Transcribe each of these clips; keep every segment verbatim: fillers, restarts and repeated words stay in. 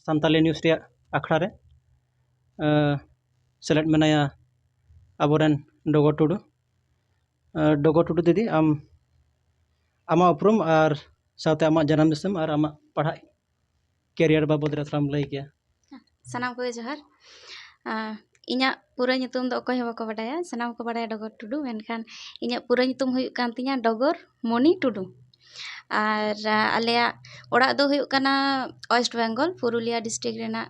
Santali news ᱨᱮᱭᱟᱜ ᱟᱠᱷᱲᱟ ᱨᱮ᱾ ᱮ, ᱥᱮᱞᱮᱫ ᱢᱮᱱᱟᱭᱟ ᱟᱵᱚᱨᱮᱱ ᱰᱚᱜᱚᱨ ᱴᱩᱰᱩ᱾ ᱮ, ᱰᱚᱜᱚᱨ ᱴᱩᱰᱩ ᱫᱤᱫᱤ, ᱟᱢ ᱟᱢᱟᱜ ᱩᱯᱨᱩᱢ ᱟᱨ ᱥᱟᱶᱛᱮ ᱟᱢᱟᱜ ᱡᱟᱱᱟᱢ ᱫᱤᱥᱚᱢ ᱟᱨ ᱟᱢᱟᱜ ᱯᱟᱲᱦᱟᱜ ᱠᱮᱨᱤᱭᱟᱨ ᱵᱟᱵᱚᱫ ᱨᱮ ᱛᱷᱚᱲᱟᱢ ᱞᱟᱹᱭ ᱠᱮᱭᱟ? ᱥᱟᱱᱟᱢ ᱠᱚᱜᱮ ᱡᱚᱦᱟᱨ᱾ ᱟᱨ ᱤᱧᱟᱹᱜ ᱯᱩᱨᱟᱹ ᱧᱩᱛᱩᱢ ᱫᱚ ᱚᱠᱚᱭ ᱦᱚᱸ ᱵᱟᱠᱚ ᱵᱟᱰᱟᱭᱟ, ᱥᱟᱱᱟᱢ ᱠᱚ ᱵᱟᱰᱟᱭᱟ ᱰᱚᱜᱚᱨ ᱴᱩᱰᱩ, ᱢᱮᱱᱠᱷᱟᱱ ᱤᱧᱟᱹᱜ ᱯᱩᱨᱟᱹ ᱧᱩᱛᱩᱢ ᱦᱩᱭᱩᱜ ᱠᱟᱱ ᱛᱤᱧᱟ ᱰᱚᱜᱚᱨ ᱢᱚᱱᱤ ᱴᱩᱰᱩ᱾ ᱟᱨ, ᱟ, ᱟᱞᱮᱭᱟᱜ ᱚᱲᱟᱜ ᱫᱚ ᱦᱩᱭᱩᱜ ᱠᱟᱱᱟ ᱳᱭᱮᱥᱴ ᱵᱮᱝᱜᱚᱞ, ᱯᱩᱨᱩᱞᱤᱭᱟ ᱰᱤᱥᱴᱨᱤᱠᱴ ᱨᱮᱱᱟᱜ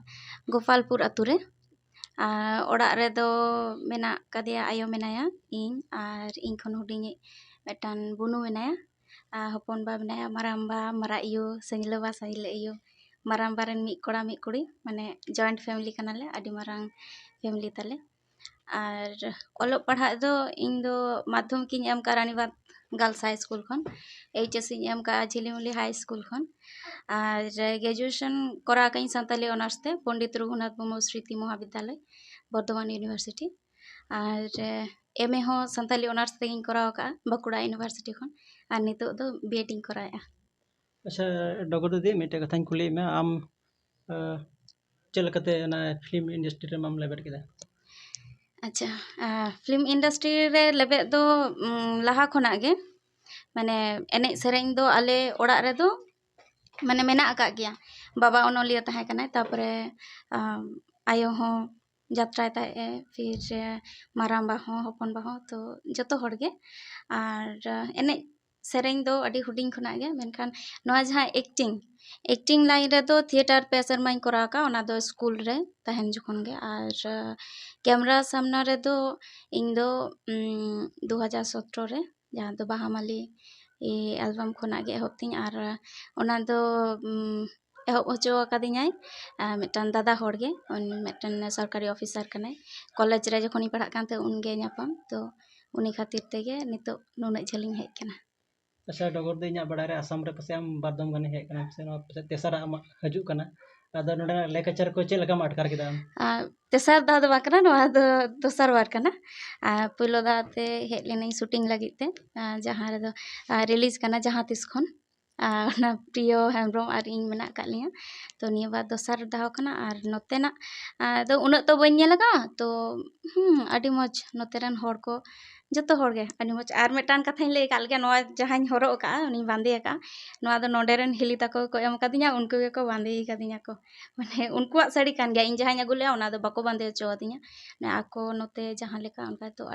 ᱜᱳᱯᱟᱞᱯᱩᱨ ᱟᱛᱳ ᱨᱮ᱾ ᱟᱨ ᱚᱲᱟᱜ ᱨᱮᱫᱚ ᱢᱮᱱᱟᱜ ᱠᱟᱫᱮᱭᱟ, ᱟᱭᱳ ᱢᱮᱱᱟᱭᱟ, ᱤᱧ ᱟᱨ ᱤᱧ ᱠᱷᱚᱱ ᱦᱩᱰᱤᱧᱤᱡ ᱢᱤᱫᱴᱟᱝ ᱵᱩᱱᱩ ᱢᱮᱱᱟᱭᱟ᱾ ᱟᱨ ᱦᱚᱯᱚᱱ ᱵᱟ ᱢᱮᱱᱟᱭᱟ, ᱢᱟᱨᱟᱝ ᱵᱟ, ᱢᱟᱨᱟᱜ ᱭᱳ, ᱥᱟᱹᱧᱞᱟᱹ ᱵᱟ, ᱥᱟᱹᱧᱞᱟᱹ ᱭᱳ, ᱢᱟᱨᱟᱝ ᱵᱟ ᱨᱮᱱ ᱢᱤᱫ ᱠᱚᱲᱟ ᱢᱤᱫ ᱠᱩᱲᱤ, ᱢᱟᱱᱮ ᱡᱚᱭᱮᱱᱴ ᱯᱷᱮᱢᱮᱞᱤ ᱠᱟᱱᱟᱞᱮ, ᱟᱹᱰᱤ ᱢᱟᱨᱟᱝ ᱯᱷᱮᱢᱮᱞᱤ ᱛᱟᱞᱮ᱾ ᱟᱨ ᱚᱞᱚᱜ ᱯᱟᱲᱦᱟᱜ ᱫᱚ ᱤᱧ ᱫᱚ ᱢᱟᱫᱽᱫᱷᱚᱢᱤᱠ ᱤᱧ ᱮᱢ ᱠᱟᱜᱼᱟ ᱨᱟᱱᱤᱵᱟᱸᱫᱷ ᱜᱟᱨᱞᱥ ᱦᱟᱭ ᱥᱠᱩᱞ ᱠᱷᱚᱱ, ᱮᱭᱤᱪ ᱮᱥ ᱤᱧ ᱮᱢ ᱠᱟᱜᱼᱟ ᱡᱷᱤᱞᱤᱢᱤᱞᱤ ᱦᱟᱭ ᱥᱠᱩᱞ ᱠᱷᱚᱱ, ᱟᱨ ᱜᱨᱮᱡᱩᱭᱮᱥᱚᱱ ᱠᱚᱨᱟᱣ ᱠᱟᱜ ᱤᱧ ᱥᱟᱱᱛᱟᱞᱤ ᱚᱱᱟᱨᱥ ᱛᱮ ᱯᱚᱱᱰᱤᱛ ᱨᱚᱜᱷᱩᱱᱟᱛᱷ ᱢᱩᱨᱢᱩ ᱥᱨᱤᱛᱤ ᱢᱚᱦᱟᱵᱤᱫᱽᱫᱟᱞᱚᱭ, ᱵᱚᱨᱫᱷᱚᱢᱟᱱ ᱤᱭᱩᱱᱤᱵᱷᱟᱨᱥᱤᱴᱤ᱾ ᱟᱨ ᱮᱢ ᱮ ᱦᱚᱸ ᱥᱟᱱᱛᱟᱞᱤ ᱚᱱᱟᱨᱥ ᱛᱮᱜᱮᱧ ᱠᱚᱨᱟᱣ ᱠᱟᱜᱼᱟ ᱵᱟᱸᱠᱩᱲᱟ ᱤᱭᱩᱱᱤᱵᱷᱟᱨᱥᱤᱴᱤ ᱠᱷᱚᱱ, ᱟᱨ ᱱᱤᱛᱚᱜ ᱫᱚ ᱵᱤ ᱮᱰ ᱤᱧ ᱠᱚᱨᱟᱣᱮᱫᱼᱟ᱾ ᱟᱪᱪᱷᱟ, ᱰᱚᱜᱚᱨ ᱫᱤᱫᱤ, ᱢᱤᱫᱴᱮᱡ ᱠᱟᱛᱷᱟᱧ ᱠᱩᱞᱤᱭᱮᱫ ᱢᱮᱭᱟ, ᱟᱢ, ᱟ, ᱪᱮᱫ ᱞᱮᱠᱟᱛᱮ ᱚᱱᱟ ᱯᱷᱤᱞᱢ ᱤᱱᱰᱟᱥᱴᱨᱤ ᱨᱮ ᱢᱟᱢ ᱞᱮᱵᱮᱫ ᱠᱮᱫᱟ? ᱟᱪᱪᱷᱟ, ᱟ, ᱯᱷᱤᱞᱢ ᱤᱱᱰᱟᱥᱴᱨᱤ ᱨᱮ ᱞᱮᱵᱮᱫ ᱫᱚ, ᱩᱢ, ᱞᱟᱦᱟ ᱠᱷᱚᱱᱟᱜ ᱜᱮ, ᱢᱟᱱᱮ ᱮᱱᱮᱡ ᱥᱮᱨᱮᱧ ᱫᱚ ᱟᱞᱮ ᱚᱲᱟᱜ ᱨᱮᱫᱚ ᱢᱟᱱᱮ ᱢᱮᱱᱟᱜ ᱟᱠᱟᱫ ᱜᱮᱭᱟ᱾ ᱵᱟᱵᱟ ᱚᱱᱚᱞᱤᱭᱟᱹ ᱛᱟᱦᱮᱸ ᱠᱟᱱᱟᱭ, ᱛᱟᱨᱯᱚᱨᱮ, ᱟ, ᱟᱭᱳ ᱦᱚᱸ ᱡᱟᱛᱨᱟᱭ ᱛᱟᱦᱮᱸᱜ ᱮ, ᱯᱷᱤᱨ ᱢᱟᱨᱟᱝᱵᱟ ᱦᱚᱸ, ᱦᱚᱯᱚᱱᱵᱟ ᱦᱚᱸ, ᱛᱚ ᱡᱚᱛᱚ ᱦᱚᱲ ᱜᱮ᱾ ᱟᱨ ᱮᱱᱮᱡ ᱥᱮᱨᱮᱧ ᱫᱚ ᱟᱹᱰᱤ ᱦᱩᱰᱤᱧ ᱠᱷᱚᱱᱟᱜ ᱜᱮ, ᱢᱮᱱᱠᱷᱟᱱ ᱱᱚᱣᱟ ᱡᱟᱦᱟᱸ ᱮᱠᱴᱤᱝ, ᱮᱠᱴᱤᱝ ᱞᱟᱭᱤᱱ ᱨᱮᱫᱚ ᱛᱷᱤᱭᱮᱴᱟᱨ ᱯᱮ ᱥᱮᱨᱢᱟᱧ ᱠᱚᱨᱟᱣ ᱟᱠᱟᱫᱼᱟ, ᱚᱱᱟ ᱫᱚ ᱥᱠᱩᱞ ᱨᱮ ᱛᱟᱦᱮᱱ ᱡᱚᱠᱷᱚᱱ ᱜᱮ᱾ ᱟᱨ ᱠᱮᱢᱨᱟ ᱥᱟᱢᱱᱟ ᱨᱮᱫᱚ ᱤᱧ ᱫᱚ, ᱩᱢ, ᱫᱩ ᱦᱟᱡᱟᱨ ᱥᱚᱛᱨᱚ ᱨᱮ, ᱡᱟᱦᱟᱸ ᱫᱚ ᱵᱟᱦᱟ ᱢᱟᱹᱞᱤ ᱮᱞᱵᱟᱢ ᱠᱷᱚᱱᱟᱜ ᱜᱮ ᱮᱦᱚᱵ ᱛᱤᱧ᱾ ᱟᱨ ᱚᱱᱟ ᱫᱚ, ᱩᱢ, ᱮᱦᱚᱵ ᱦᱚᱪᱚ ᱟᱠᱟᱫᱤᱧᱟᱭ, ᱟ, ᱢᱤᱫᱴᱟᱝ ᱫᱟᱫᱟ ᱦᱚᱲ ᱜᱮ, ᱩᱱᱤ ᱢᱤᱫᱴᱟᱝ ᱥᱚᱨᱠᱟᱨᱤ ᱚᱯᱷᱤᱥᱟᱨ ᱠᱟᱱᱟᱭ᱾ ᱠᱚᱞᱮᱡᱽ ᱨᱮ ᱡᱚᱠᱷᱚᱱᱤᱧ ᱯᱟᱲᱦᱟᱜ ᱠᱟᱱ ᱛᱟᱦᱮᱸ, ᱩᱱᱜᱮ ᱧᱟᱯᱟᱢ, ᱛᱚ ᱩᱱᱤ ᱠᱷᱟᱹᱛᱤᱨ ᱛᱮᱜᱮ ᱱᱤᱛᱚᱜ ᱱᱩᱱᱟᱹᱜ ᱡᱷᱟᱹᱞᱤᱧ ᱦᱮᱡ ᱠᱟᱱᱟ᱾ ᱟᱪᱪᱷᱟ, ᱰᱚᱜᱚᱨ ᱫᱚ ᱤᱧᱟᱹᱜ ᱵᱟᱲᱟᱭ ᱨᱮ ᱟᱥᱟᱢ ᱨᱮ ᱯᱟᱥᱮᱡ ᱟᱢ ᱵᱟᱨ ᱫᱚᱢ ᱜᱟᱱᱮ ᱦᱮᱡ ᱠᱟᱱᱟ, ᱯᱟᱥᱮᱡ ᱱᱚᱣᱟ ᱯᱟᱥᱮᱡ ᱛᱮᱥᱟᱨᱟᱜ ᱟᱢᱟᱜ ᱦᱤᱡᱩᱜ ᱠᱟᱱᱟ᱾ ᱟᱫᱚ ᱱᱚᱰᱮᱱᱟᱜ ᱞᱮᱠᱪᱟᱨ ᱠᱚ ᱪᱮᱫ ᱞᱮᱠᱟᱢ ᱟᱴᱠᱟᱨ ᱠᱮᱫᱟ ᱟᱢ? ᱟᱨ ᱛᱮᱥᱟᱨ ᱫᱷᱟᱣ ᱫᱚ ᱵᱟᱝ ᱠᱟᱱᱟ, ᱱᱚᱣᱟ ᱫᱚ ᱫᱚᱥᱟᱨ ᱵᱟᱨ ᱠᱟᱱᱟ᱾ ᱟᱨ ᱯᱳᱭᱞᱳ ᱫᱷᱟᱣ ᱛᱮ ᱦᱮᱡ ᱞᱮᱱᱟᱹᱧ ᱥᱩᱴᱤᱝ ᱞᱟᱹᱜᱤᱫ ᱛᱮ, ᱟᱨ ᱡᱟᱦᱟᱸ ᱨᱮᱫᱚ, ᱟᱨ ᱨᱤᱞᱤᱡᱽ ᱠᱟᱱᱟ ᱡᱟᱦᱟᱸ ᱛᱤᱥ ᱠᱷᱚᱱ᱾ ᱟᱨ ᱚᱱᱟ ᱯᱨᱤᱭᱚ ᱦᱮᱢᱵᱨᱚᱢ ᱟᱨ ᱤᱧ ᱢᱮᱱᱟᱜ ᱟᱠᱟᱫ ᱞᱤᱧᱟ᱾ ᱛᱚ ᱱᱤᱭᱟᱹ ᱵᱟᱨ ᱫᱚᱥᱟᱨ ᱫᱷᱟᱣ ᱠᱟᱱᱟ, ᱟᱨ ᱱᱚᱛᱮᱱᱟᱜ, ᱟᱨ ᱫᱚ ᱩᱱᱟᱹᱜ ᱛᱚ ᱵᱟᱹᱧ ᱧᱮᱞ ᱟᱠᱟᱫᱼᱟ, ᱛᱚ ᱦᱩᱸ, ᱟᱹᱰᱤ ᱢᱚᱡᱽ ᱱᱚᱛᱮ ᱨᱮᱱ ᱦᱚᱲ ᱠᱚ, ᱡᱚᱛᱚ ᱦᱚᱲ ᱜᱮ ᱟᱹᱰᱤ ᱢᱚᱡᱽ᱾ ᱟᱨ ᱢᱤᱫᱴᱟᱝ ᱠᱟᱛᱷᱟᱧ ᱞᱟᱹᱭ ᱟᱠᱟᱫ ᱞᱮᱜᱮ, ᱱᱚᱣᱟ ᱡᱟᱦᱟᱸᱧ ᱦᱚᱨᱚᱜ ᱟᱠᱟᱫᱼᱟ, ᱩᱱᱤᱧ ᱵᱟᱸᱫᱮ ᱟᱠᱟᱫᱼᱟ, ᱱᱚᱣᱟ ᱫᱚ ᱱᱚᱰᱮ ᱨᱮᱱ ᱦᱤᱞᱤ ᱛᱟᱠᱚ ᱜᱮᱠᱚ ᱮᱢ ᱟᱠᱟᱫᱤᱧᱟ, ᱩᱱᱠᱩ ᱜᱮᱠᱚ ᱵᱟᱸᱫᱮ ᱟᱠᱟᱫᱤᱧᱟ ᱠᱚ᱾ ᱢᱟᱱᱮ ᱩᱱᱠᱩᱣᱟᱜ ᱥᱟᱹᱲᱤ ᱠᱟᱱ ᱜᱮᱭᱟ, ᱤᱧ ᱡᱟᱦᱟᱸᱧ ᱟᱹᱜᱩ ᱞᱮᱜᱼᱟ ᱚᱱᱟ ᱫᱚ ᱵᱟᱠᱚ ᱵᱟᱸᱫᱮ ᱦᱚᱪᱚ ᱟᱹᱫᱤᱧᱟ᱾ ᱢᱟᱱᱮ ᱟᱠᱚ ᱱᱚᱛᱮ ᱡᱟᱦᱟᱸ ᱞᱮᱠᱟ ᱚᱱᱠᱟ ᱛᱚ ᱟᱹᱰᱤ